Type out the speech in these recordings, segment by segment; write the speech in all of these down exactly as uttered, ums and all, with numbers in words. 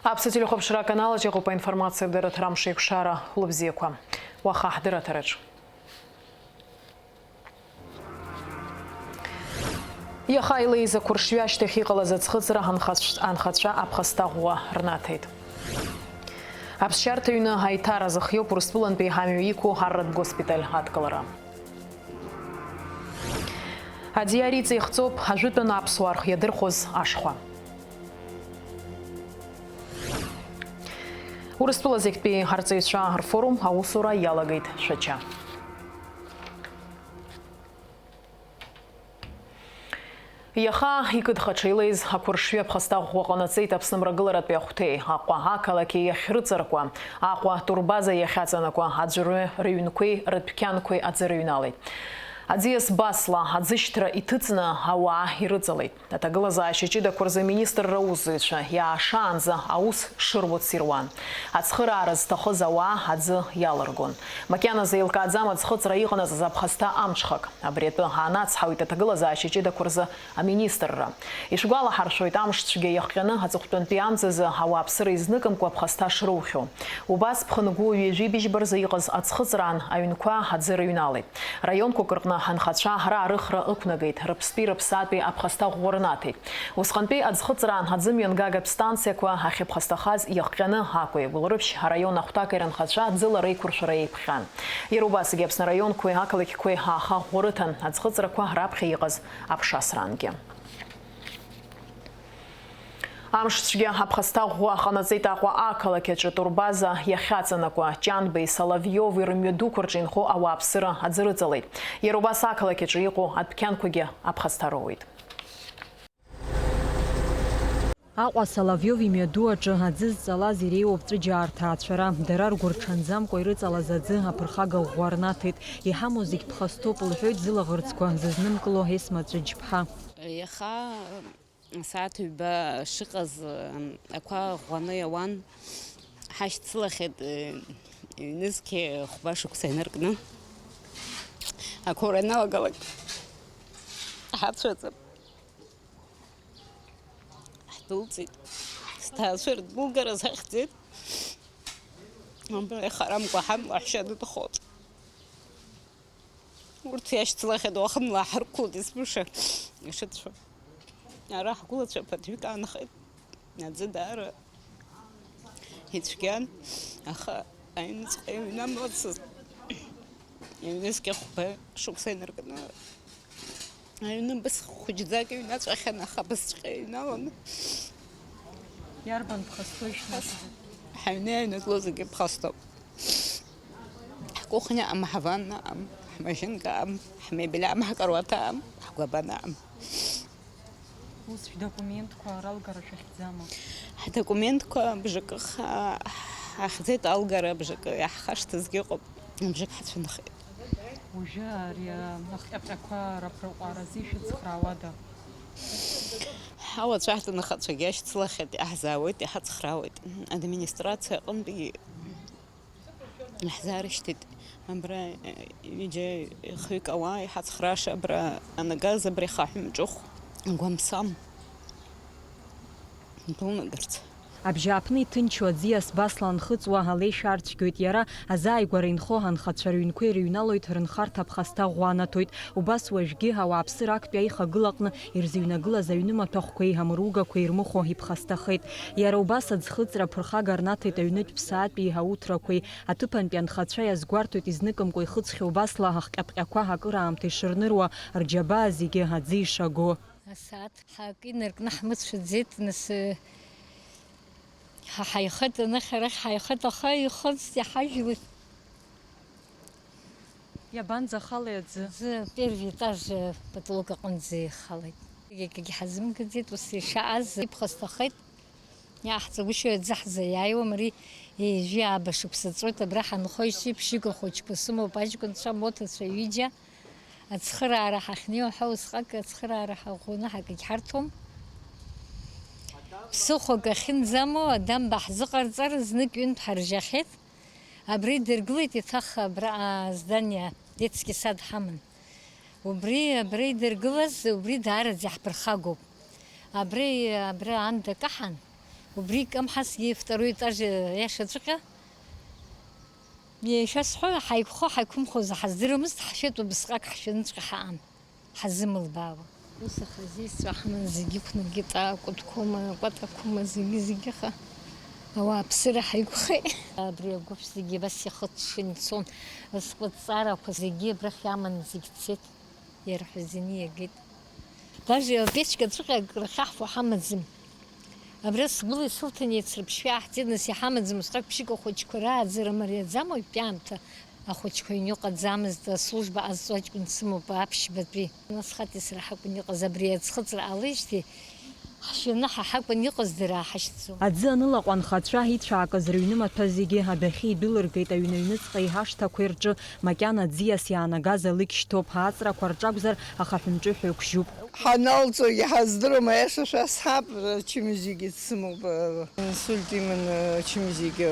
Аԥсуа телехәаԥшра аканал аҿы иҟоуп аинформациа дырраҭара амш еиқәшара. Хәлыбзиақәа. Уаха ҳдырраҭараҿ. Иаха илеиз ақәыршҩы ашьҭахь иҟалаз аӡхыҵра анхацә-, анхацәа аԥхасҭа ӷәӷәа рнаҭеит. Аԥсшьарҭа ҩны аиҭаразы хиоуп Урыстәылантәи ҳамҩа иқәу арратә госпиталь адкылара. Аӡиар иҵихҵоуп ажәытәан аԥсуаа рхы иадырхәоз ашхәа. Урыстәыла зегьтәи арҵаҩцәа рфорум аусура иалагеит Шәача. Иаха икыдхаҽеилеиз ақәыршҩы аԥхасҭа ӷәӷәа ҟанаҵеит Аԥсны мрагыларатәи ахәҭеи Аҟәа ақалақьи иахьрыҵаркуа, Аҟәа турбаза иахьаҵанакуа аӡәырҩы рыҩнқәеи рыдәқьанқәеи аӡы рыҩналеит. Аӡиас басла аӡышьҭра иҭыҵны ауаа ирыҵалеит. Аҭагылазаашьа ҷыдақәа рзы аминистрра аусзуҩцәа иаашаанӡа аус шыруац ируан. Ацхыраара зҭахыз ауаа аӡы иалыргон. Макьаназы еилкааӡам аӡхыҵра иҟанаҵаз аԥхасҭа амҽхак. Абри атәы аанацҳауеит аҭагылазаашьа ҷыдақәа рзы аминистрра. Ишәгәалаҳаршәоит, амш цәгьа иахҟьаны аҵыхәтәантәи амзазы ауааԥсыра изныкымкәа аԥхасҭа шрухьоу. Убас ԥхынгәы ҩажәи быжьба рзы иҟаз аӡхыҵраан аҩнқәа аӡы рыҩналеит. Раионқәак рҟны анхацәа раарыхра ықәнагеит, рыԥстәи рыԥсаатәи аԥхасҭа ӷәӷәа рнаҭеит. Усҟантәи аӡхыҵраан аӡымҩангагатә станциақәа ахьыԥхасҭахаз иахҟьаны Аҟәеи Гәылрыԥшь араион ахәҭакеи рынхацәа ӡыла реиқәыршәара еиԥхьан. Иара убасгьы Аԥсны араионқәеи ақалақьқәеи ааха ӷәӷәа рыҭан, аӡхыҵрақәа раԥхьа иҟаз аԥшасраангьы. Амш цәгьа аԥхасҭа ӷәӷәа ҟанаҵеит Аҟәа ақалақь аҿы турбаза иахьаҵанакуа, Ҷанбеи Соловиови рымҩадуқәа рҿы инхо ауааԥсыра аӡы рыҵалеит. Иара убас ақалақь аҿы иҟоу адәқьанқәагьы аԥхасҭа роуеит. Аҟәа Соловиов имҩаду аҿы аӡы зҵалаз иреиуоуп Ҵәыџьаа рҭаацәара. Дара ргәырҽанӡамкәа ирыҵалаз аӡы аԥырхага ӷәӷәа рнаҭеит. Иҳамоу зегь ԥхасҭоуп, лҳәоит зылаӷырӡқәа зызнымкыло Есма Ҵәыџьԥҳа. Иаха асааҭ ҩба шыҟаз, ақәа ӷәӷәаны иауан. Ҳашьцылахьеит, ҩнызқьи хәба шықәса инаркны. Ақәа ура ианалагалак, ҳацәаҵа. Ҳдәылҵит. Сҭаацәа рдәылгара сахьӡеит. Абра ихарамкәа ҳан лаҳәшьа дыҭахоит. Урҭ иашьцылахьеит, уахынла ҳарқәлоит есмыша ишыцәо. Ара ҳгәылацәа ԥыҭҩык аанхеит. Аӡы даара ицәгьан, аха аҩныҵҟа иҩнамлацызт. Ҩнызқьи хәба шықәса инаркны аҩны бысх хәыҷӡак иҩнаҵәахьан, аха бысҵәҟьа иҩналаны. Иарбан ԥхасҭоушь нас? Ҳаҩны иааҩнагыло зегьы ԥхасҭоуп. Ҳкухня аҟам, ҳванна аҟам, ҳмашьынка аҟам, ҳмебель аҟам, ҳкаруаҭ аҟам, ҳгәабан аҟам. Ус шәдокументқәа ралгара шәахьӡама? Ҳдокументқәа бжакы ха-, ҳахьӡеит алгара, бжакы иаҳхашҭызгьы ыҟоуп, бжак ҳацәынхеит. Уажәы ари, а, ахҟьаԥҟьақәа раԥырҟәааразы ишәыцхраауада? Ҳауацәа ҳҭынхацәагьы ашьцылахьеит, иаҳзаауеит, иҳацхраауеит. Администрациа аҟынтәи Иаҳзаарышьҭит абра, э, ҩыџьа хҩык ауаа иҳацхрааша, абра анагаз абри ахаҳә мҿыхә агәамсам дылнагарц. Абжьааԥны иҭынчу аӡиас басла анхыҵуа алеишәа арцәгьоит иара, азааигәара инхо анхацәа рыҩнқәа ирыҩналоит, рынхарҭа аԥхасҭа ӷәӷәа анаҭоит. Убас уажәгьы ауааԥсыра актәи аихагыла аҟны ирзыҩнагылаз аҩны маҭәахәқәеи амыругақәеи ирмыхәо иԥхасҭахеит. Иара убас аӡхыҵра аԥырхага рнаҭеит аҩнытә ԥсаатәи ауҭрақәеи. Аҭыԥантәи анхацәа иазгәарҭоит, изныкымкәа ихыҵхьоу басла ахҟьаԥҟьақәа акыраамҭа ишырныруа, рџьабаа зегьы аӡы ишаго. Асааҭ ҳакы инаркны ҳмыцәаӡеит, нас, ҳа ҳаихеит, анахь арахь ҳаихеит, аха ихыҵ иҳажәлеит. Иабанӡахалеи аӡы? Аӡы первый этаж, э, потолок аҟынӡа ихалеит. Акгьы ҳазымгаӡеит, ус ишааз иԥхасҭахеит. Иаҳҵагәышьоу аӡы ҳзаиааиуам, ари ҩажәи ааба шықәса ҵуеит, абра ҳанхоижьҭеи ԥшьҩык ахәыҷқәа сымоуп, аҷкәынцәа, амоҭацәа ҩыџьа. Ацхыраара ҳахьнеиуа ҳәа усҟак ацхыраара ҳаӷәӷәаны ҳакгьы ҳарҭом. Ԥсыхәак ахьынӡамоу адамба ҳзыҟарҵар, знык ҩынтә ҳаржьахьеит. Абра идыргылеит, еиҭах абраҟа здание, детский сад ҳаман. Убри абра идыргылаз, убри даараӡа иаҳԥырхагоуп. Абри, абра аанда каҳан, Убри Камҳасгьы второй этаж иашаҵәҟьа. Ишәасҳәо, ҳаиқәхо, ҳаиқәымхозар ҳаздырамызт, ҳшәеит убысҟак ҳшәаныҵәҟьа ҳаан, ҳазымылбаауа. Ус аха зеицәа ҳаман зегьы ықәнаргеит, акәытқәоума, акәатақәоума, зегьы-зегьы аха ауааԥсыра ҳаиқәхеит. Абри агәыԥ зегьы абас ихыҽҽаны ицон, рыскәыҵарақәа зегьы абрахь иаманы зегь цеит. Иара ҳәа зегьы иагеит. Даже апечка ҵәҟьа акры ахьаҳфо ҳамаӡам. Абра сгәыла исылҭан еицырԥшшәа иаҳҵеит, нас иҳамаӡам усҟак ԥшьык ахәыҷқәа рааӡара мариаӡам уажәтәи аамҭа. Ахәыҷқәа иҩны иҟаӡамызт, аслужба ҟазҵо аҷкәын дсымоуп аԥшьбатәи. Нас Хаҭи сара ҳакәын иҟаз, абри аӡхыҵра ҟалеижьҭеи Ҳшьаны ҳа ҳакәын иҟаз дара ҳашьцылон. Аӡы анылаҟәы анхацәа ицәаакыз рыҩны маҭәа зегьы адәахьы идәылыргеит, аҩны аҩныҵҟа иҳашҭақәеи рҿы макьана аӡиас иаанагаз алыкь шьҭоуп, ааҵрақәа рҿакәзар ахаҳәымҿыҳәа ықәжьуп. Ҳаналҵуагьы ҳаздыруам, аиаша шәасҳәап, ачымазаҩгьы дсымоуп, инсульт иманы ачымазаҩгьы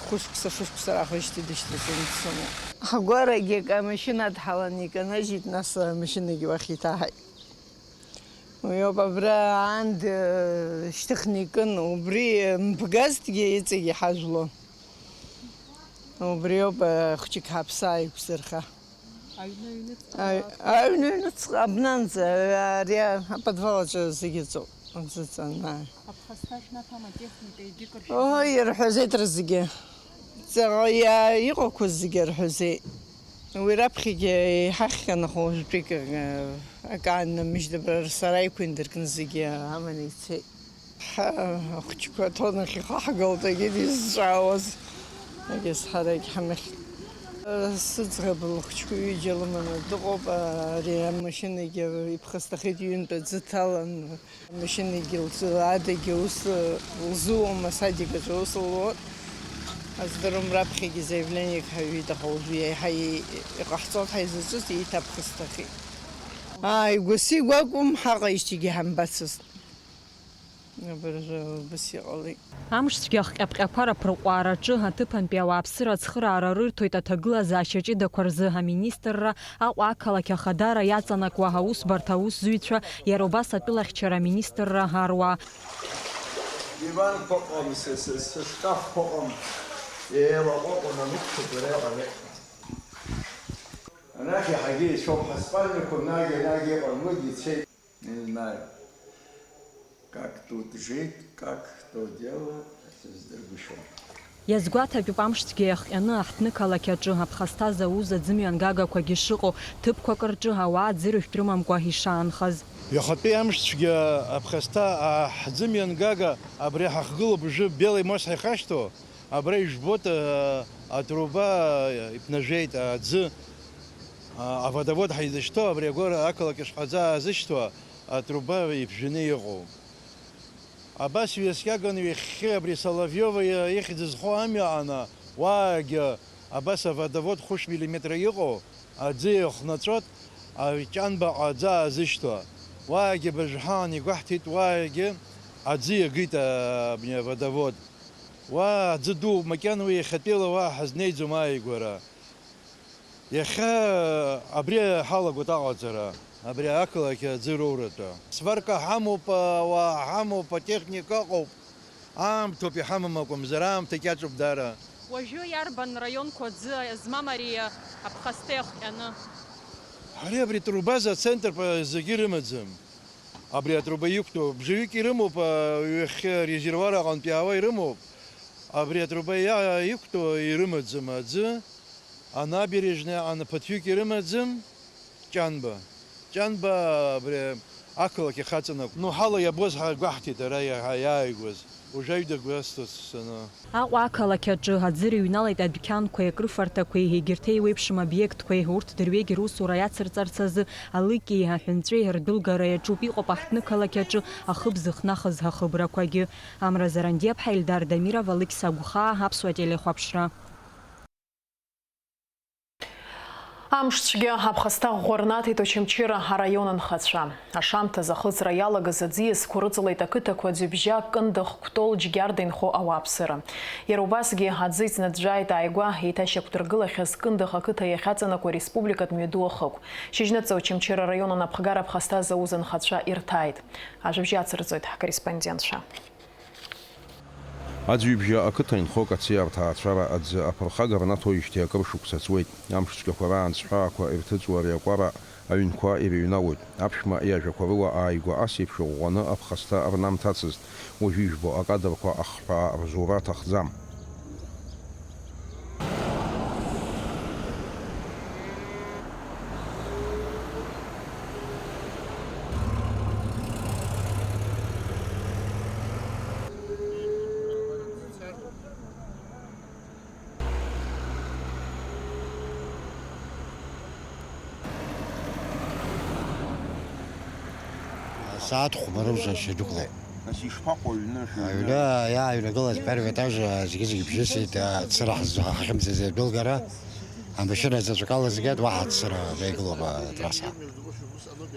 хәышықәса, шәышықәса раахижьҭеи дышьҭаҵаны дсымоуп. Ҳгәарагьы амашьына адҳаланы иканажьит, нас амашьынагьы уахь иҭаҳаит. Уи ауп абра аанда шьҭыхны икын, убри мбгазҭгьы иҵегь иҳажәлон. Убри ауп, э, хәҷык ҳаԥсы ааиқәзырха. Аҩны аҩныҵҟа Аҩ-, аб- аҩны аҩныҵҟа абнанӡа, ари аподвал аҿы зегьы ыҵоуп, аӡы ыҵан, ааи. Аԥхасҭа шәнаҭама, атехника егьи кыр шәымоума? Ой, ирҳәазеит рызегьы. Ҵаҟа иа-, иҟақәаз зегьы рҳәазеит. Уи раԥхьагьы иҳахьхьан, аха уажәтәик, э, акы ааннамыжьит, абра сара иқәындыркны зегьы аманы ицеит. Ҳа, ахәыҷқәа аҭонахь ихаҳгалт, егьи дизҵаауаз, егьи сҳарагь ҳамахь. Сыӡӷаб лыхәыҷқәа ҩыџьа лыманы дыҟоуп, ари амашьынагьы иԥхасҭахеит, ҩынтә аӡы ҭалан. Амашьынагьы лзы, адагьы ус лзуам, асадик аҿы ус луан. Аздырам, раԥхьагьы заявлениак ҳаҩит, аха уажәы иаҳа и-, иҟаҳҵоит ҳаизыҵәыз, ииҭаԥхасҭахеит. Ааигәа-сигәа акәым, ҳаҟаижьҭеигьы ҳамбацызт. Абыржәы убас иҟалеит. Амшцәгьа ахҟьаԥҟьақәа раԥырҟәаараҿы аҭыԥантәи ауааԥсыра ацхыраара рырҭоит аҭагылазаашьа ҷыдақәа рзы аминистрра, Аҟәа ақалақь ахадара иаҵанакуа аусбарҭа аусзуҩцәа, иара убас атәылахьчара аминистрра аруаа. Диванқәа ыҟам, сы-, сы-, сышкафқәа ыҟам, еилаҟәыҟәын, амықәцәақәа реиҟарахь. Анахь иаҳагьы ицәоуп, ҳаспальникқәа нагьы, нагьы ыҟан, уигьы цеит. Не знаю, как тут жить, как что делать, сыздыргәышьом. Иазгәаҭатәуп амшцәгьа иахҟьаны аҳҭнықалақь аҿы аԥхасҭа зауз аӡымҩангагақәагьы шыҟоу, ҭыԥқәак рҿы ауаа ӡыржәтә рымамкәа ишаанхаз. Иахатәи амшцәгьа аԥхасҭа аҳӡымҩангага абри ҳахгылоуп, уажәы Белый мост ҳахьашьҭоу, абра ижәбоит, а, атруба иԥнажәеит, аӡы, а, аводовод ҳаизышьҭоу, абри агәара ақалақь ашҟа аӡы аазышьҭуа атруба иԥжәаны иҟоу. Абас ҩаскьаган ҩахьхьи абри Соловиова ихьӡ зхоу амҩа аҟны, уаагьы абас аводовод хәышә миллиметра иҟоу аӡы еихнаҵәот, аҷанбаҟа аӡы аазышьҭуа. Уаагьы абыржәы ҳаан игәаҳҭеит, уаагьы аӡы иагеит, а, абни аводовод. Уа аӡы ду макьана уи иахьатәиала уа ҳазнеиӡом ааигәара. Иахьа абри ҳалагоит аҟаҵара, абри ақалақь аӡы роуратәы. Сварка ҳамоуп, ауаа ҳамоуп, атехника ыҟоуп. Аамҭоуп иҳамам акәымзар, аамҭа кьаҿуп даара. Уажәы иарбан раионқәа аӡы змам ари аԥхасҭа иахҟьаны? Ари абри трубаза ацентр зегьы ирымаӡам. Абри атруба иқәтәоу бжаҩык ирымоуп, а, ҩахьхьи арезервуар аҟынтәи аауа ирымоуп. Абри атруба иа-, иқәтәоу ирымаӡам аӡы. Анабережная аҟны ԥыҭҩык ирымаӡам, Ҷанба. Ҷанба абри ақалақь ахаҵанакуа. Ну, ҳала иабоз ҳгәаҳҭеит ара иаҳа иааигәаз. Уажәы аҩада гәасҭоит сцаны. Аҟәа ақалақь аҿы аӡы рыҩналеит адәқьанқәеи акрыфарҭақәеи, егьырҭ еиуеиԥшым обиектқәеи, урҭ дырҩегьых русура иацырҵарц азы алыкьи аҳәынҵәеи рдәылгара иаҿуп, иҟоуп аҳҭнықалақь аҿы ахыб зыхнахыз ҳахыбрақәагьы. Амра Зарандиаԥҳа, Ельдар Дамиров, Алықьса Гәхаа, Аԥсуа телехәаԥшра. Амшцәгьа аԥхасҭа ӷәӷәа рнаҭеит Очамчыра араион анхацәа. Ашамҭаз ахыҵра иалагаз аӡиасқәа рыҵалеит ақыҭақәа Ӡҩыбжьа, Кындыӷ, Кәтол, Џьгьарда инхо ауааԥсыра. Иара убасгьы аӡы иҵнаӡәӡәааит ааигәа еиҭашьақәдыргылахьаз Кындыӷ ақыҭа иахьаҵанакуа ареспубликатә мҩаду ахықә. Шьыжьныҵәҟьа Очамчыра араион анапхгара аԥхасҭа зауз анхацәа ирҭааит. Ажәабжь ацырҵоит ҳкорреспондентцәа. Аӡҩыбжьа ақыҭа инхо Кациа рҭаацәара аӡы аԥырхага рнаҭоижьҭеи акыр шықәса ҵуеит. Амш цәгьақәа раан зҳәаақәа ирҭыҵуа ари акәара аҩнқәа ирыҩналоит. Аԥшәма иажәақәа рыла ааигәа ас еиԥш иӷәӷәаны аԥхасҭа рнамҭацызт. Уажәы ижәбо акадрқәа ахҳәаа рзура аҭахӡам. Асааҭ хәба рымш ашьа дәықәлеит. Нас ишԥаҟоу аҩны шәыҩны? Аҩны иааҩнагылаз первый этаж, зегьы-зегьы бжьысит, ацыра ҳзы-, ҳахьымӡаз адәылгара, амашьына заҵәык ала зегьы уаҳа ацыра меигылоуп атрасса.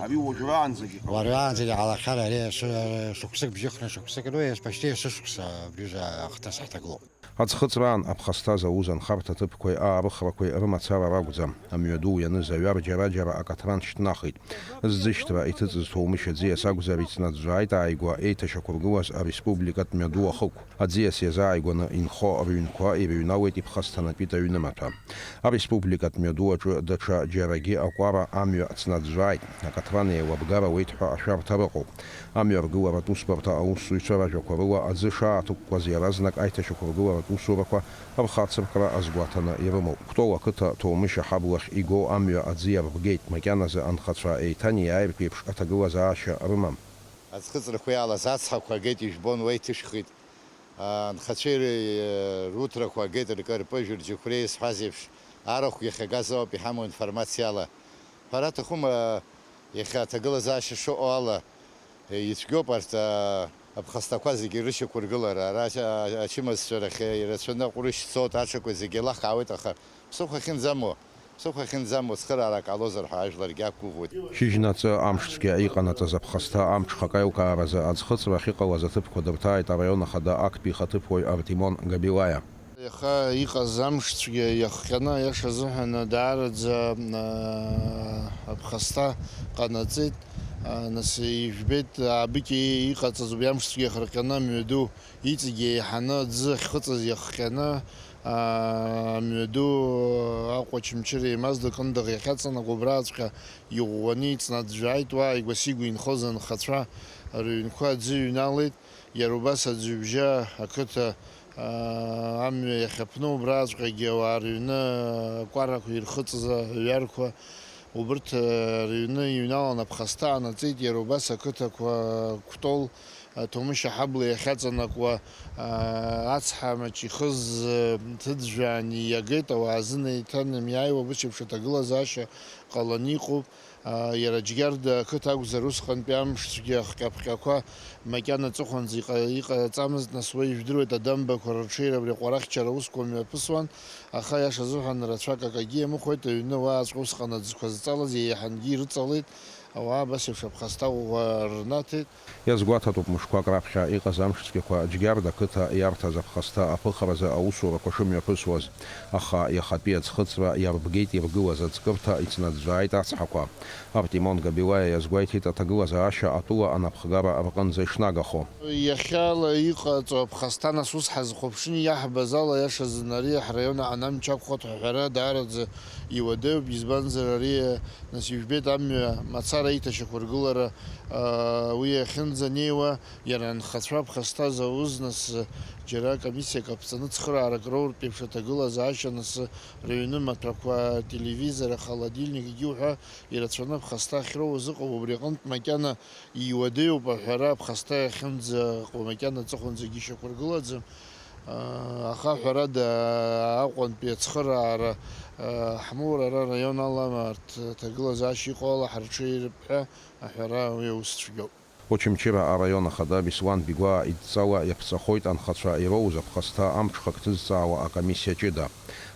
Ари уажәраанӡагьы иҟалоит? Уажәраанӡагьы иҟалахьан ари шы-, шықәсык бжьыхны, шықәсык, ну, почти есышықәса абри аҩыза ахҭыс ҳҭагылоуп. Аӡхыҵраан аԥхасҭа зауз анхарҭа ҭыԥқәеи аарыхрақәеи рымацара ракәӡам. Амҩаду ианыз аҩар џьара-џьара акаҭран шьҭнахит. Зӡышьҭра иҭыҵыз Ҭоумышь аӡиас акәзар, ицнаӡәӡәааит ааигәа еиҭашьақәыргылаз ареспубликатә мҩаду ахықә. Аӡиас иазааигәаны инхо рыҩнқәа ирыҩналеит иԥхасҭанатәит аҩнымаҭәа. Ареспубликатә мҩаду аҿы даҽа џьарагьы акәара амҩа цнаӡәӡәааит. Акаҭран еилабгара ауеит ҳәа ашәарҭа рыҟоуп. Амҩаргыларатә усбарҭа аусзуҩцәа ражәақәа рыла, аӡы шаатықәкуаз иаразнак аиҭашьақәыргыларатә усурақәа рхацыркра азгәаҭаны ирымоуп. Кәтол ақыҭа Ҭоумышь аҳаблахь игоу амҩа аӡы иарбгеит, макьаназы анхацәа еиҭанеиааиртә еиԥш аҭагылазаашьа рымам. Аӡхыҵрақәа иалаз ацҳақәа агеит, ижәбон, уа иҭышәхит. Анхацәеи р-, руҭрақәа агеит ркы-рпыжә, рџьықәреи зҳәаз еиԥш, арахә иахьагаз ауп иҳамоу информациала. Ҳәара аҭахума, иахьа аҭагылазаашьа шыҟоу ала, ицәгьоуп арҭ, а, аԥхасҭақәа зегьы рышьақәыргылара. Ара ача-, ачымазцәа рахь ирацәаны аҟәрышь цоит, аҽақәа зегьы еилахаауеит, аха ԥсыхәа ахьынӡамоу, ԥсыхәа ахьынӡамоу цхыраара ҟалозар ҳәа ажәларгьы ақәгәыӷуеит. Шьыжьнаҵы амшцәгьа иҟанаҵаз аԥхасҭа амҽхак аилкааразы аӡхыҵра ахьыҟалаз аҭыԥқәа дырҭааит араион ахада актәи ихаҭыԥуаҩ Артимон Габилаиа. Иаха иҟаз амшцәгьа иахҟьаны, аиаша азыҳәан, даараӡа, аа, аԥхасҭа ҟанаҵеит. Аа, нас ижәбеит, аабыкьа иҟаҵаз убри амшцәгьа иахырҟьаны амҩаду иҵегь еиҳаны аӡы ахьхыҵыз иахҟьаны, аа, амҩаду Аҟәа Очамчыра еимаздо Кындыӷ иахьаҵанакуа убраҵәҟьа иӷәӷәаны иҵнаӡәӡәааит. Уа ааигәа-сигәа инхоз анхацәа рыҩнқәа аӡы ҩналеит. Иара убас аӡҩыбжьа ақыҭа, аа, амҩа иахьаԥну убраҵәҟьагьы ауаа рыҩны акәарақәа ирхыҵыз аҩарқәа, убырҭ, аа, рыҩны иҩналан аԥхасҭа ҟанаҵеит. Иара убас ақыҭақәа Кәтол, аа, Ҭоумышь аҳабла иахьаҵанакуа, аа, ацҳа маҷ ихыз, аа, ҭыӡәӡәааны иагеит, ауаа азын еиҭанымиааиуа, убыс еиԥш аҭагылазаашьа ҟаланы иҟоуп. Иара Џьгьарда ақыҭа акәзар, усҟантәи амшцәгьа ахҟьаԥҟьақәа макьана аҵыхәанӡа иҟа-, иҟаҵамызт, нас уа ижәдыруеит, адамбақәа рырҽеира абри аҟәарахьчара аусқәа мҩаԥысуан, аха, аиаша азыҳәан, рацәак акагьы иамыхәеит, аҩны уааҵәҟьа усҟан аӡқәа зҵалаз еиҳангьы ирыҵалеит, ауаа абас еиԥш аԥхасҭа ӷәӷәа рнаҭеит. Иазгәаҭатәуп, мышқәак раԥхьа иҟаз амшцәгьақәа Џьгьарда ақыҭа иарҭаз аԥхасҭа аԥыхразы аусурақәа шымҩаԥысуаз. Аха иахатәи аӡхыҵра иарбгеит иргылаз аӡкырҭа, ицнаӡәӡәааит ацҳақәа. Артимон Габилаиа иазгәеиҭеит, аҭагылазаашьа атәыла анапхгара рҟынӡа ишнагахо. Иахьала иҟаҵоу аԥхасҭа, нас ус ҳазхәаԥшны иаҳбаз ала, иашазын ари ҳраион аҟны амч ақәхоит ҳәа аҳәара даараӡа иуадаҩуп, избанзар ари, нас, ижәбеит амҩа мацара аиҭашьақәыргылара, аа, уи иахьынӡанеиуа, иара анхацәа аԥхасҭа зауз, нас, џьара комиссиак аԥҵаны цхыраарак роуртә еиԥш аҭагылазаашьа, нас, рыҩны маҭәақәа, телевизор, ахолодильник, егьи уҳәа ирацәаны аԥхасҭа ахьроуаз ыҟоуп, убри аҟынтә макьана иуадаҩуп аҳәара, аԥхасҭа иахьынӡаҟоу макьана аҵыхәанӡагьы ишьақәыргылаӡам. Аха, ҳәарада, Аҟәантәи ацхыраара ҳмоур, ара араион ала арҭ аҭагылазаашьа иҟоу ала ҳарҽеирп ҳәа аҳәара уи аус цәгьоуп. Очамчыра араион ахада Беслан Бигәаа идҵала иаԥҵахоит анхацәа ироуз аԥхасҭа амҽхак ҭызҵаауа акомиссиа ҷыда.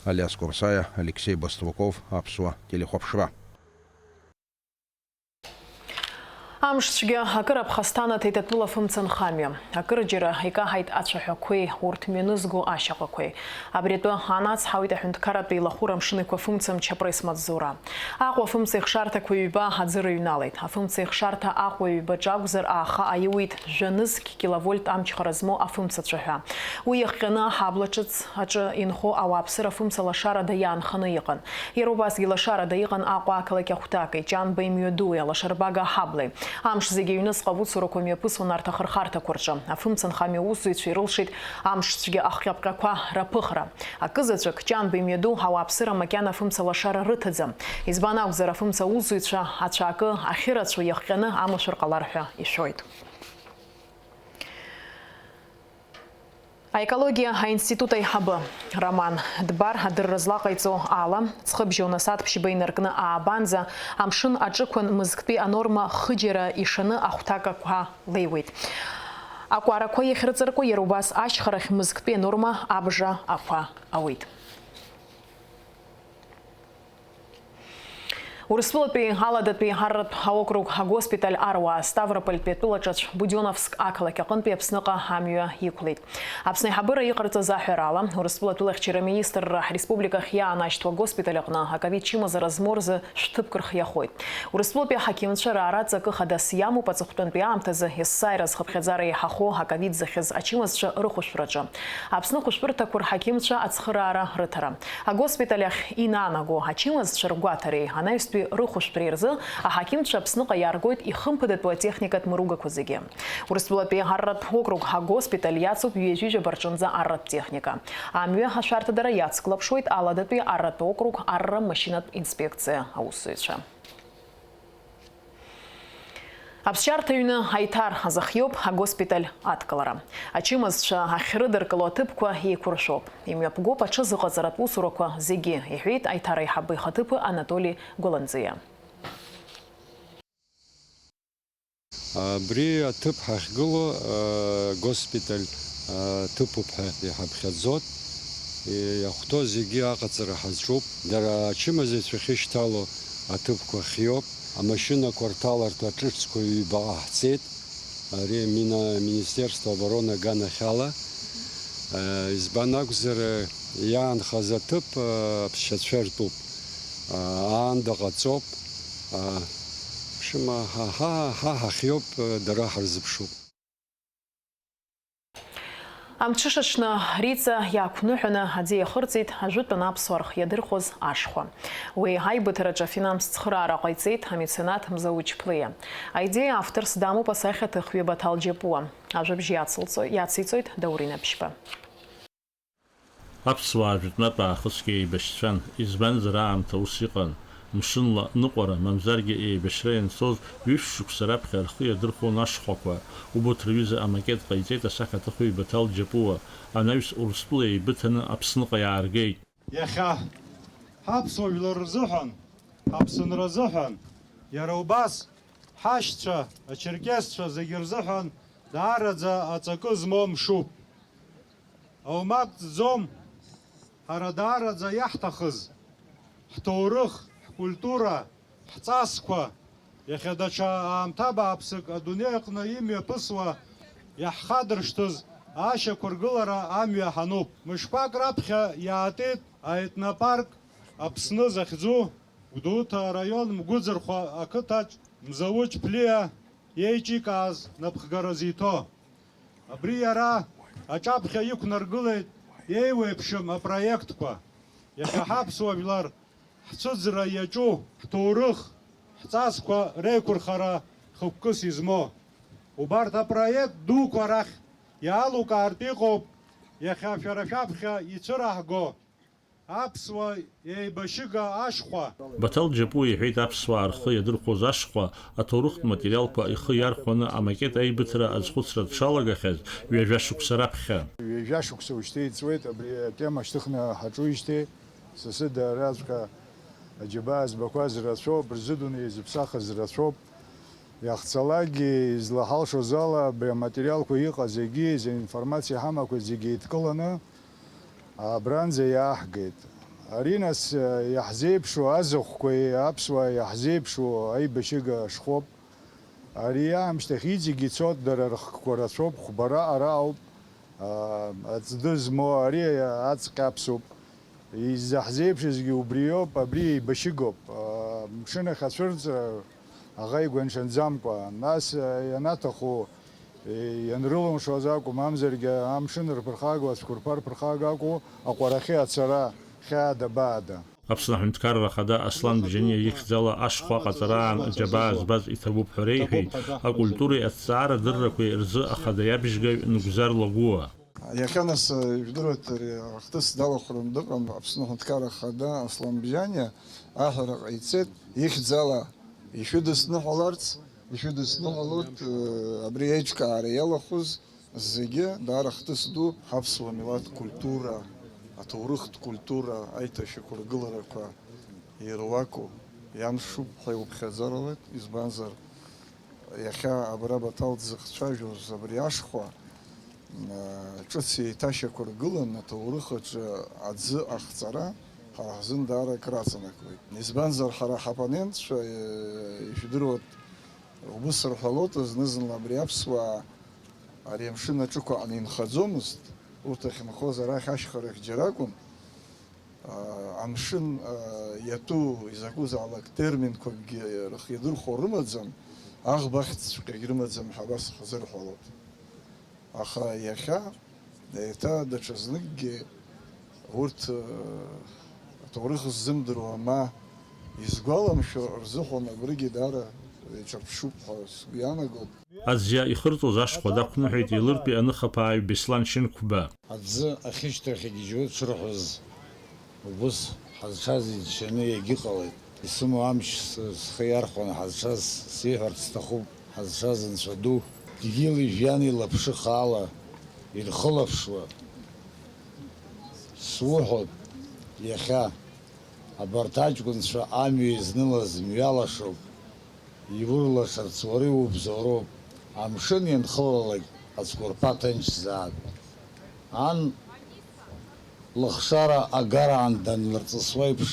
Алиас Курсаиа, Алексей Баструков, Аԥсуа телехәаԥшра. Амш цәгьа акыр аԥхасҭанаҭеит атәыла афымца нхамҩа. Акырџьара икаҳаит ацәаҳәақәеи урҭ мҩанызго ашьаҟақәеи. Абри атәы анацҳауеит аҳәынҭқарратә еилахәыра амшын еиқәа афымцамч апресс-маҵзура. Аҟәа афымца ихшарҭақәа ҩба аӡы рыҩналеит. Афымца ихшарҭа Аҟәа ҩбаҿы акәзар, ааха аиуит жәа-нызқь киловольт амчхара змоу афымца цәаҳәа. Уи иахҟьаны аҳабла ҿыц аҿы инхо ауааԥсыра афымца лашарада иаанханы иҟан. Иара убасгьы лашарада иҟан Аҟәа ақалақь ахәҭаки, Ҷанбеи мҩадуи, алашарбага аҳаблеи. Амш зегьы аҩныҵҟа аусурақәа мҩаԥысуан арҭ ахырхарҭақәа рҿы. Афымца нхамҩа аусзуҩцәа ирылшеит амш цәгьа ахҟьаԥҟьақәа раԥыхра. Акызаҵәык, Ҷанбеи мҩаду ауааԥсыра макьана афымца лашара рыҭаӡам. Избан акәзар, афымца аусзуҩцәа ацәаакы ахьырацәоу иахҟьаны амашәыр ҟалар ҳәа ишәоит. Аекологиа аинститут аиҳабы Роман Дбар адырра злаҟаиҵо ала, ҵхыбжьон асааҭ ԥшьба инаркны аабанӡа амшын аҿықәан мызктәи анорма хыџьара ишаны ахәҭакақәа леиуеит. Акәарақәа иахьрыҵаркуа иара убас ашьхарахь мызктәи анорма абжа ақәа ауеит. Урыстәылатәи Аладатәи арратә аокруг агоспиталь аруаа Ставропольтәи атәылаҿацә Будионовск ақалақь аҟынтәи Аԥсныҟа амҩа иқәлеит. Аԥсны аиҳабыра иҟарҵаз аҳәарала, Урыстәыла атәылахьчара аминистрра ҳреспубликахь иаанашьҭуа агоспиталь аҟны аковид чымазара змоу рзы шәҭыԥк рхиахоит. Урыстәылатәи аҳақьымцәа раара ҵакы хадас иамоуп аҵыхәтәантәи аамҭазы есааира зхыԥхьаӡара еиҳахо аковид зыхьыз ачымазцәа рыхәышәтәраҿы. Аԥсны ахәышәтәырҭақәа рҳақьымцәа ацхыраара рыҭара. Агоспиталь ахь инаанаго ачымазцәа ргәаҭареи анаҩстәи рыхәышәтәреи рзы аҳақьымцәа Аԥсныҟа иааргоит ихымԥадатәу атехникатә мыругақәа зегьы. Урыстәылатәи арратә округ агоспиталь иацуп ҩажәижәаба рҿынӡа арратә техника. Амҩа ашәарҭадара иацклаԥшуеит Аладатәи арратә округ арра машьынатә инспекциа аусзуҩцәа. Аԥсшьарҭа аҩны Аиҭар азыхиоуп агоспиталь адкылара. Ачымазцәа ахьрыдыркыло аҭыԥқәа еиқәыршәоуп. Имҩаԥгоуп аҽазыҟаҵаратә усурақәа зегьы, иҳәеит Аиҭар аиҳабы ихаҭыԥы Анатоли Гәаланӡиа. Абри аҭыԥ ҳахьгылоу, а, госпиталь, а, ҭыԥуп ҳәа иҳаԥхьаӡоит. Иахәҭоу зегьы аҟаҵара ҳазҿуп. Дара ачымазаҩцәа ахьышьҭало аҭыԥқәа хиоуп. Амашьынақәа рҭаларҭа ҿыцқәа ҩба ҟаҳҵеит. Ари амина-, Министерство обороны аганахьала. Избан акәзар, иаанхаз аҭыԥ аԥсшьацәа ртәуп. Аанда ҟаҵоуп. Ԥшыма ҳа, ҳа, ҳа ҳахиоуп, дара ҳарзыԥшуп. Амҽышаҽны Риҵа иаақәныҳәаны аӡы иахырҵеит ажәытәан аԥсуаа рхы иадырхәоз ашхәа. Уи аибыҭараҿы афинанстә цхыраара ҟаиҵеит амеценат Мзауч Ԥлиа. Аидеиа авторс дамоуп асахьаҭыхҩы Баҭал Џьапуа. Ажәабжь иацылҵо-, иациҵоит Даурен Аԥшьба. Аԥсуаа жәытәнатә аахысгьы еибашьцәан, избанзар аамҭа ус иҟан, мшынла ныҟәара, мамзаргьы еибашьра ианцоз ҩышә шықәса раԥхьа рхы иадырхәон ашхәақәа. Убырҭ рҩыза амакет ҟаиҵеит асахьаҭыхҩы Баҭал Џьапуа, анаҩс Урыстәыла еибыҭаны Аԥсныҟа иааргеит. Иахьа ҳаԥсуа жәлар рзыҳәан, ҳаԥсынра азыҳәан, иара убас ҳашьцәа, ачерқьесцәа зегьы рзыҳәан даараӡа аҵакы змоу мшуп. Аумак ҵӡом, ҳара даараӡа иаҳҭахыз, ҳҭоурых, ҳкультура, ҳҵасқәа, иахьа даҽа аамҭа бааԥсык адунеи аҟны имҩаԥысуа, иаҳхадыршҭыз ашьақәыргылара амҩа ҳануп. Мышқәак раԥхьа иаатит аетнопарк Аԥсны захьӡу Гәдоуҭа араион Мгәыӡырхәа ақыҭаҿ Мзауч Ԥлиа иеиҿикааз напхгара зиҭо. Абри иара аҿаԥхьа иқәнаргылеит еиуеиԥшым апроектқәа. Иахьа ҳаԥсуа жәлар ҳцәыӡра иаҿу ҳҭоурых, ҳҵасқәа реиқәырхара хықәкыс измоу. Убарҭ апроект дуқәа рахь иаалукаартә иҟоуп иахьа шәара шәаԥхьа ицәыраҳго аԥсуа еибашьыга ашхәа. Баҭал Џьапуа иҳәеит, аԥсуаа рхы иадырхәоз ашхәа аҭоурыхтә материалқәа ихы иархәаны амакет аибыҭара азхәыцра дшалагахьаз ҩажәа шықәса раԥхьа. Ҩажәа шықәса ушьҭа иҵуеит абри атема шьҭыхны ҳаҿуижьҭеи, сасы дараҵәҟьа аџьабаа збақәаз рацәоуп, рзыдунеи зыԥсахыз рацәоуп. Иахьцалакгьы излаҳалшоз ала, абри аматериалқәа иҟаз зегьы, зегь информациа ҳамақәа зегьы еидкыланы, абранӡа иааҳгеит. Ари, нас, иаҳзеиԥшу азахәқәеи аԥсуаа иаҳзеиԥшу аибашьыга шхәоуп. Ари аамышьҭахь иҵегь ицоит, дара рыхкқәа рацәоуп, хәба раҟара ауп, аа, аӡә дызмоу ари аҵкьаԥсуп. Изаҳзеиԥшызгьы убриоуп, абри еибашьыгоуп. Амшын ахь ацәырҵра аӷа игәаншәаӡамкәа, нас ианаҭаху ианрылымшоз акәым, мамзаргьы амшын рԥырхага, ацәқәырԥа рԥырхага акәу, аҟәарахьы ацара хьаада-баада. Аԥсны Аҳәынҭқарра Ахада Аслан Бжьаниа ихьӡала ашхәа аҟаҵараан аџьабаа збаз иҭабуп ҳәа реиҳәеит акультуреи аҭҵаарадыррақәеи рзы ахада иабжьгаҩ Нугзар Лагәуа. Иахьа нас, ижәдыруеит, ари ахҭыс далахәран дыҟам Аԥсны Аҳәынҭқарра Ахада Аслан Бжьаниа аҳәара ҟаиҵеит, ихьӡала ишәыдысныҳәаларц, ишәыдысныҳәалоит, абри аиҿкаара иалахәыз зегьы, даара хҭыс ду. Ҳаԥсуа милаҭ культура, аҭоурыхтә культура аиҭашьақәыргыларақәа ируаку, иамшуп ҳәа иуԥхьаӡаралеит, избанзар, иахьа абра Баҭал дзыхцәажәоз абри ашхәа, ыы, ҿыц еиҭашьақәыргылан аҭоурых аҿы аӡы ахҵара ҳара ҳзын даара акраҵанакуеит. Избанзар, ҳара ҳоппонентцәа, ыы, ижәдыруа убыс рҳәалоит, зны-зынла абри аԥсуаа ари амшын аҿықәаҟны инхаӡомызт, урҭ ахьынхоз арахь ашьхарахь џьара акәын. Аа, амшын, аа, иатәу изакәызаалак терминқәакгьы рыхиадырхәо рымаӡам, аӷба ахьӡҵәҟьагь рымаӡам ҳәа абас хазырҳәалоит. Аха иахьа еиҭа даҽазныкгьы урҭ, аа, аҭоурых ззымдыруа ма изгәаламшәо рзыҳәан абригьы даара иҿырԥшуп ҳәа сгәы иаанагоит. Аӡиа ихырҵәоз ашхәа дақәныҳәеит Елыртәи аныхаԥааҩ Беслан Шьынқәба. Аӡы ахьышьҭрахь игьежьуеит шырҳәоз, убыс ҳазшаз иџьшьаны иагьыҟалеит. Исымоу амч с-, схы иархәаны ҳазшаз сиҳәарц сҭахуп, ҳазшаз Анцәа ду, дгьыли жәҩани лаԥшыхаала ирхылаԥшуа, суҳәоит, иахьа абарҭ аҷкәынцәа амҩа изнылаз мҩалашоуп. Иурлашарц уара иубзоуроуп, амшын ианхылалак ацәқәырԥа ҭынчзаап. Ан лыхшара агараан данлырҵысуеиԥш,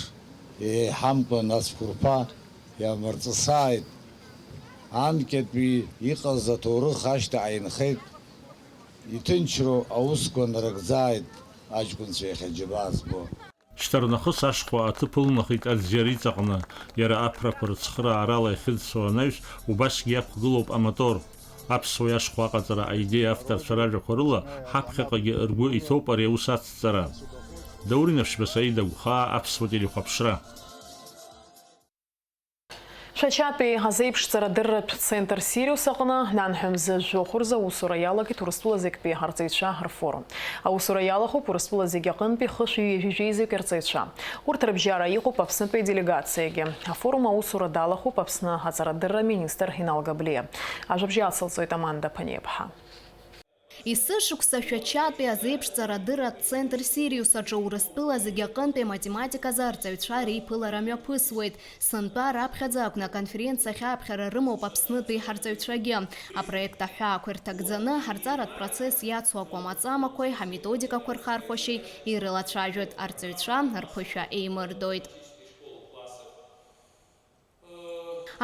еиҳамкәан ацәқәырԥа иамырҵысааит. Анкьатәи иҟаз аҭоурых ашьҭа ааинхеит, иҭынчроу аусқәа нарыгӡааит аҷкәынцәа иахьа џьабаа збо. Шьҭарнахыс ашхәа аҭыԥ ылнахит аӡиара иҵаҟны, иара аԥрақәа рыцхыраарала иахьыӡсо анаҩс, убасгьы иақәгылоуп амотор. Аԥсуа иашхәа аҟаҵара аидеиа авторцәа ражәақәа рыла, ҳаԥхьаҟагьы ргәы иҭоуп ари аус ацҵара. Даур Инаԥшьба, Саида Гәхаа, Аԥсуа телехәаԥшра. Шәачатәи азеиԥшҵара дырратә центр Сириус аҟны нанҳәа мза жәохә рзы аусура иалагеит Урыстәыла зегьтәи арҵаҩцәа рфорум. Аусура иалахәуп Урыстәыла зегьы аҟынтәи хышәи ҩажәи жәеизаҩык арҵаҩцәа. Урҭ рыбжьара иҟоуп Аԥснытәи аделегациагьы. Афорум аусура далахәуп Аԥсны аҵарадырра аминистр Инал Габлиа. Ажәабжь ацылҵоит Аманда Ԥаниаԥҳа. Есышықәса Шәачатәи азеиԥшҵара дырратә центр Сириус аҿы Урыстәыла зегьы аҟынтәи аматематиказы арҵаҩцәа реиԥылара мҩаԥысуеит. Сынтәа раԥхьаӡа акәны аконференциа ахь ааԥхьара рымоуп Аԥснытәи ҳарҵаҩцәагьы. Апроект аҳәаақәа ирҭагӡаны, ҳарҵаратә процесс иацу акәамаҵамақәеи аметодикақәа рхархәашьеи ирылацәажәоит, арҵаҩцәа рԥышәа еимырдоит.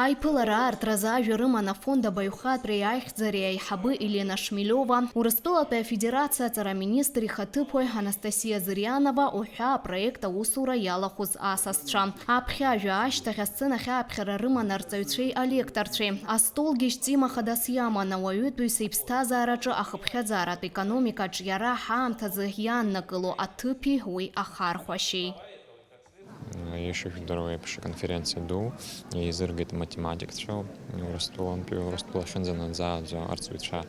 Аиԥылара аартразы ажәа рыман афонд абаҩхатәреи аихьӡареи аиҳабы Елена Шмелиова, Урыстәылатәи Афедерациа аҵараминистр ихаҭыԥуаҩ Анастасиа Зырянова уҳәа апроект аусура иалахәыз асасцәа. Аԥхьажәа ашьҭахь асценахь ааԥхьара рыман арҵаҩцәеи алекторцәеи. Астолгьежь тема хадас иаман, ауаҩытәыҩса иԥсҭазаараҿы ахыԥхьаӡаратә економикаҿ иара ҳаамҭазы иааннакыло аҭыԥи уи ахархәашьеи. Ишышәдыруа еиԥш, аконференциа ду еизыргеит математикцәа, Урыстәылантәи Урыстәыла ахьынӡанаӡааӡо арҵаҩцәа.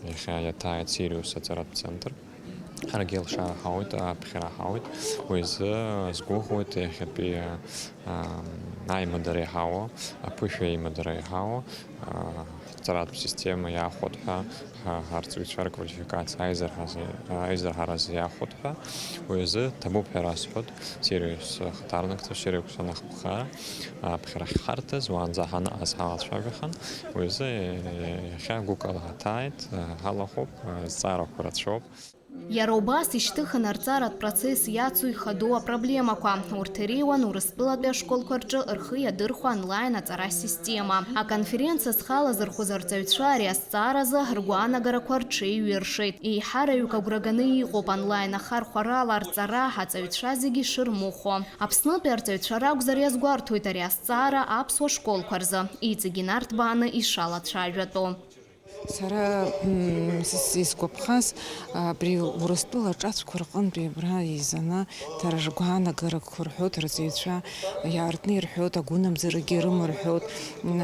Иахьа иаҭааит Сириус аҵаратә центр. Ҳаргьы алшара ҳауеит, аԥхьара ҳауеит. Уи азы сгәыӷуеит иахьатәи, аа, аимадара иҳауа, аԥышәа аимадара иҳауа, аа, ҳҵаратә система иаахәоит ҳәа, ҳа-, ҳарҵаҩцәа рквалификациа аизырҳазы-, аизырҳаразы иаахәоит ҳәа. Уи азы ҭабуп ҳәа расҳәоит, Сириус ахаҭарнакцәа, Сириус анахԥхара, аԥхьара ахьҳарҭаз, уаанӡа ҳаныҟаз ҳалацәажәахан, уи азы, е-, иахьа гәыкала ҳаҭааит, ҳалахәуп, азҵаарақәа рацәоуп. Иара убас ишьҭыхын арҵаратә процесс иацу ихадоу апроблемақәа. Урҭ иреиуан Урыстәылатәи ашколқәа рҿы рхы иадырхәо онлайн аҵара система. Аконференциа зхы алазырхәыз арҵаҩцәа ари азҵааразы ргәаанагарақәа рҽеиҩыршеит. Еиҳараҩык агәра ганы иҟоуп онлайн ахархәарала арҵара аҵаҩцәа зегьы ишырмыхәо. Аԥснытәи арҵаҩцәа ракәзар иазгәарҭоит ари азҵаара аԥсуа школқәа рзы, иҵегь инарҭбааны ишалацәажәатәу. Сара, мм, с-, исгәаԥхаз, абри Урыстәыла аҿацәқәа рҟынтәи абра еизаны дара ргәаанагарақәа рҳәоит, рҵаҩцәа иаартны ирҳәоит, агәынамӡарагьы рымоу рҳәоит. М,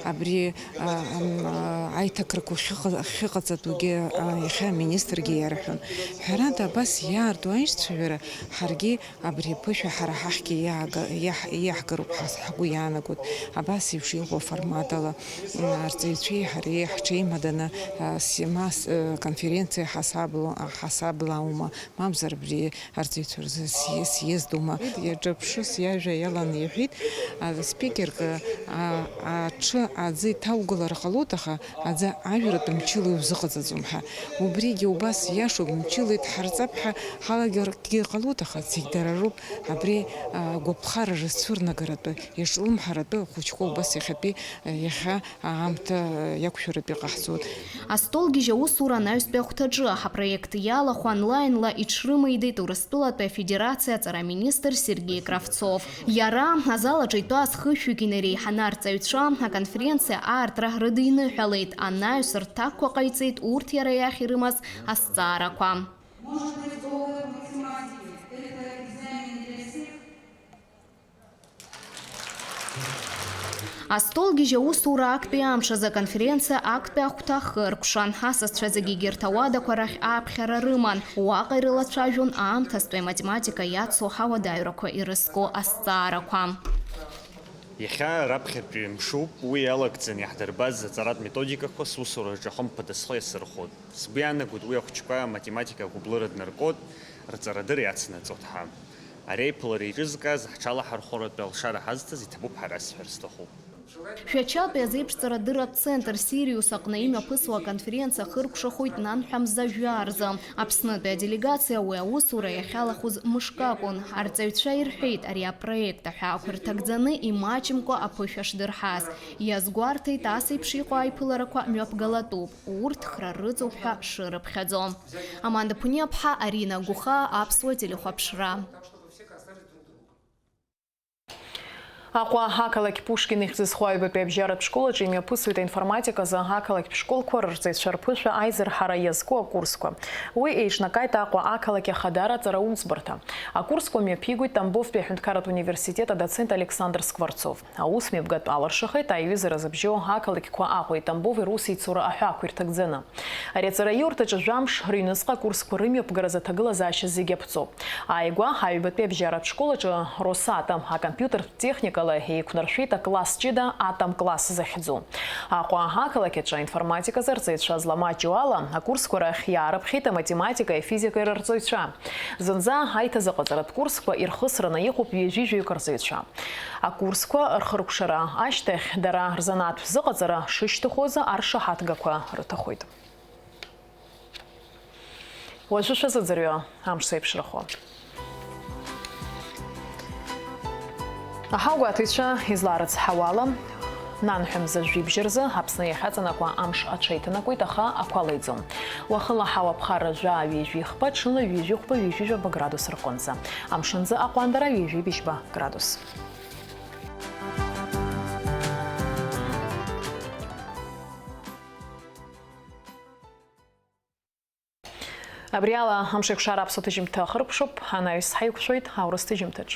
абри, а, ам, а, аиҭакрақәа ахьыҟа-, ахьыҟаҵатәугьы, а, иахьа аминистргьы иарҳәон. Ҳәарада, абас иаарту аишьцәажәара ҳаргьы Абри аԥышәа ҳара ҳахьгьы иаага-, иаҳ-, иаҳгароуп ҳа, ҳгәы иаанагоит. Абас еиԥш иҟоу аформат ала, м, арҵаҩцәеи ҳареи ҳҽеимаданы, а, сима-, с-, э, конференциа ҳасабла-, а, ҳасаблааума, мамзар абри арҵаҩцәа рзы си-, съездума? Иаҿаԥшыс иажәа иаланы иҳәеит, а, спикерк, а, аҽы аӡы иҭаугалар ҟалоит, аха Аӡы ажәратә мчыла иузыҟаҵаӡом ҳәа. Убригьы убас иашоуп, мчыла идҳарҵап ҳәа ҳалагаргьы ҟалоит, аха зегь дара роуп. Абри, а, гәаԥхараҿы цәырнагаратәы, иаҿлымҳаратәы ахәыҷқәа убас иахьатәи, а, иахьа аамҭа, а, иақәшәаратәы иҟаҳҵоит. Астолгьежь аусура анаҩстәи ахәҭаҿы апроект иалахәу онлайн-ла иҽрымеидеит Урыстәылатәи Афедерациа аҵараминистр Сергеи Кравцов. Иара, азал аҿы итәаз хышәҩык инареиҳаны арҵаҩцәа, аконференциа аартра рыдиныҳәалеит, анаҩс рҭакқәа ҟаиҵеит урҭ иара иахь ирымаз азҵаарақәа. Астолгьежь аусура актәи амш азы аконференциа актәи ахәҭа ахыркәшан, асасцәа зегьы егьырҭ ауадақәа рахь ааԥхьара рыман. Уаҟа ирылацәажәон аамҭазтәи аматематика иацу ҳауадаҩрақәа ирызку азҵаарақәа. Иахьа раԥхьатәи мшуп, уи иалагӡаны иаҳдырбаз аҵаратә методикақәа сусураҿы хымԥада схы иасырхәоит. Сгәы иаанагоит, уи ахәыҷқәа аматематика агәыблыра днаркуеит, рҵарадырра иацнаҵоит ҳәа. Ари аиԥылара еиҿызкааз ҳҽалаҳархәратәы алшара ҳазҭаз иҭабуп ҳәа расҳәар сҭахуп. Шәачатәи азеиԥшҵарадырратә центр Сириус аҟны имҩаԥысуа аконференциа ахыркәшахоит нанҳәа мза жәаа рзы. Аԥснытәи аделегациа уи аусура иахьалахәыз мышк акәын. Арҵаҩцәа ирҳәеит, ари апроект аҳәаақәа рҭагӡаны имаҷымкәа аԥышәа шдырҳаз. Иазгәарҭеит, ас еиԥш иҟоу аиԥыларақәа мҩаԥгалатәуп, урҭ хра рыҵоуп ҳәа шырыԥхьаӡо. Аманда Ԥуниаԥҳа, Арина Гәыхаа, Аԥсуа телехәаԥшра. Аҟәа ақалақь Пушкин ихьӡ зху аҩбатәи абжьаратә школ аҿы имҩаԥысуеит аинформатиказы ақалақьтә школқәа рырҵаҩцәа рԥышәа аизырҳара иазку акурсқәа. Уи еиҿнакааит Аҟәа ақалақь Ахадара аҵараусбарҭа. Акурсқәа мҩаԥигоит Тамбовтәи аҳәынҭқарратә университет адоцент Александр Скворцов. Аус мҩаԥгатә алыршахеит аиҩызара зыбжьоу ақалақьқәа Аҟәеи Тамбови русеицура аҳәаақәа ирҭагӡаны. Ари аҵараиурҭаҿы жәамш рыҩныҵҟа акурсқәа рымҩаԥгаразы аҭагылазаашьа зегьы аԥҵоуп. Ааигәа аҩбатәи абжьаратә школ аҿы Росатом акомпиутертә техникала еиқәнаршәеит акласс ҷыда Атом класс захьӡу. Аҟәа ақалақь аҿы аинформатиказы арҵаҩцәа зламаҷу ала акурсқәа рахь иаарыԥхьеит аматематикеи афизикеи рырҵаҩцәа. Зынӡа аиҭазыҟаҵаратә курсқәа ирхысраны иҟоуп ҩажәи жәаҩык арҵаҩцәа. Акурсқәа рхыркәшара ашьҭахь дара рзанааҭтә зыҟаҵара шышьҭыхуазы аршаҳаҭгақәа рыҭахоит. Уажәы шәазыӡырҩы амш зеиԥшрахо. Аҳауа гәаҭаҩцәа излаарыцҳауала, нанҳәа мза жәибжь рзы Аԥсны иахьаҵанакуа амш аҽеиҭанакуеит, аха ақәа леиӡом. Уахыла аҳауа ԥхара жәаа ҩажәи хԥа, ҽыла ҩажәи хәба, ҩажәи жәаба градус рҟынӡа. Амшынӡы аҟәандара ҩажәи быжьба градус. Абри ала амшеикәшара аԥсуа ҭыжьымҭа ахыркәшоуп, анаҩс ҳаиқәшәоит аурыс ҭыжьымҭаҿ.